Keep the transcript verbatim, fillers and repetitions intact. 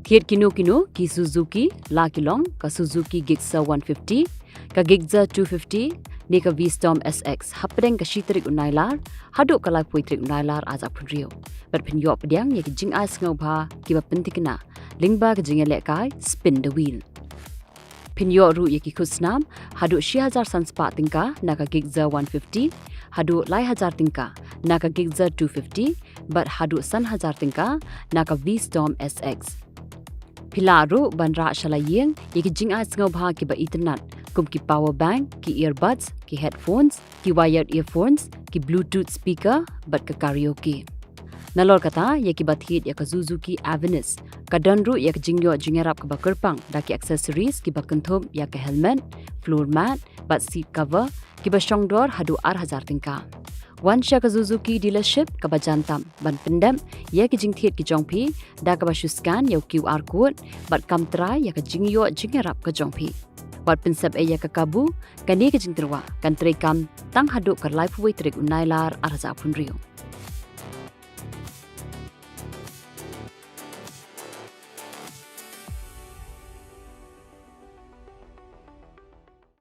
Thied kino kino ki Suzuki la ki long ka Suzuki Gixxer one fifty, ka Gixxer two fifty ne ka V-Strom S X hapdeng ka shi tarik u Nailar haduh ka laiphew tarik u Nailar ar hajar arphew hynriew. Bad phin ïoh pdiang ïa ki jingai sngewbha kiba pynthikna lyngba ka jingïalehkai Spin the Wheel. Phin ïoh ruh ïa ki khusnam haduh shi hajar san spah tyngka na ka Gixxer one fifty, haduh lai hajar tyngka na ka Gixxer two fifty, bad haduh san hajar tyngka na ka V-Strom S X. Phi lah ruh ban rah sha la ïing ïa ki jingai sngewbha kiba itynnat, kum ki power bank, ki earbuds, ki headphones, ki wired earphones, ki Bluetooth speaker, bad ka karaoke. Nalor kata, ïa kiba thied ïa ka Suzuki Avenis, ka don ruh ïa ka jingïoh jingïarap kaba kyrpang da ki accessories kiba kynthup ïa ka helmet, floor mat, bad seat cover, kiba shongdor haduh ar hajar tyngka. Wan sha ka Suzuki dealership kaba jan tam ban pyndep ïa ki jingthied ki jong phi da kaba shu scan ïa u QR code bad kam trai ïa ka jingïoh jingïarap ka jong phi. Wat pynsep ei ïa ka kabu, kane ka jingtyrwa kan treikam tang haduh ka laiphew tarik u Nailar ar hajar arphew hynriew.